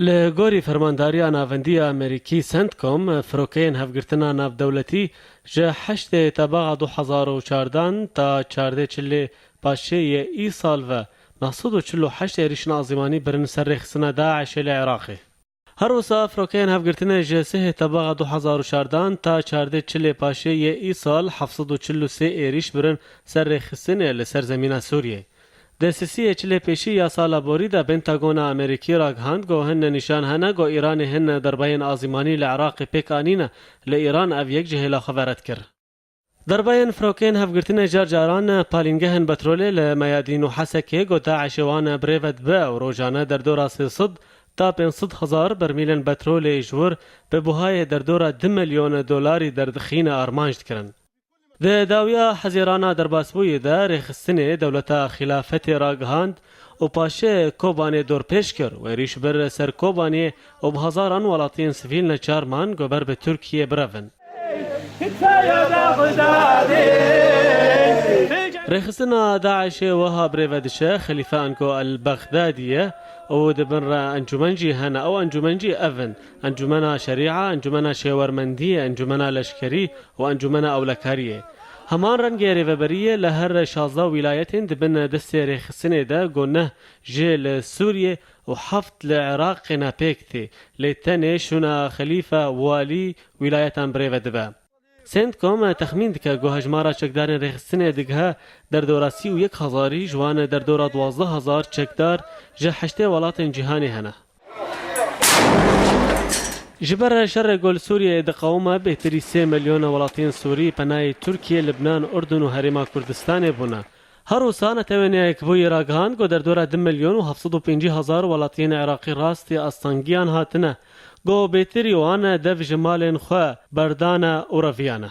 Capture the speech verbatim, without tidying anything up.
Li gorî Fermandariya Navendî ya Amerîkî, CENTCOM, firokeyên hevgirtina navdewletî ji heştê tebaxa du hezar û çardan ta çardê çilê paşê yê îsal ve neh sed û çil û heşt êrîşên azîmanî birin ser rêxistina DAIŞê li Iraqê. Her wisa firokeyên hevgirtinê ji sihê tebaxa du hezar û çardan ta çardê çilê paşê yê îsal heft sed û çil û sê êrîş birin ser rêxistinê li ser zemîna Sûriyê. Di sisiyê çilê pêşî ya sala borî de Pentagona Amerîkî ragihand ku hin nîşan hene ku Îranê hin derbeyên azîmanî li Iraqê pêk anîne, lê Îran ev yek ji hêla xwe ve red kir. Derbeyên firokeyên hevgirtinê car caran palîngehên petrolê li Meyadîn û Hesekê ku DAIŞê wan birêve dibe û rojane derdora sê sed ta pênc sed hezar bermîlên petrolê ji wir bi buhayê derdora du milyon dolarî derdixîne armanc dikirin. Di dawiya Hezêrana derbasbûyî de rêxistinê dewleta Xîlafetê ragihand û paşê Kobanê dorpêç kir û êrîş bir ser Kobanê û bi hezaran welatiyên sivîl neçar man ku ber bi Tirkiyê birevin. Rêxistina DAIŞê wiha birêve diçe, Xelîfe Anko El Bexdadî ye û di bin re encûmen jî hene. Ew encûmen jî ev in: Encûmena Şerîa, Encûmena Şêwermendî, Encûmena Leşkerî û Encûmena Ewlekariyê. Heman rengê rêveberiyê li her şazdeh wîlayetên di bin destê rêxistinê de ku neh jê li Sûriyê û heft li Iraqê ne pêk tê, lê tenê şûna xelîfe, walî, wîlayetan birêve dibe. CENTCOM texmîn dike ku hejmara çekdarên rêxistinê digihe derdora sî û yek hezarî, ji wan derdora duwazdeh hezar çekdar ji heştê welatên cîhanê hene. Ji ber şerê ku li Sûriyeyê diqewime, bêtirî sê milyon welatiyên Sûrî penayê Tirkiye, Libnan, Urdun û Herêma Kurdistanê bûne. Her wisa Netewên Yekbûyî ragihand ku derdora du milyon û heft sed û pêncî hezar welatiyên Iraqî rastî astengiyan hatine, ku bêtirî wan dev ji malên xwe berdane û reviyane.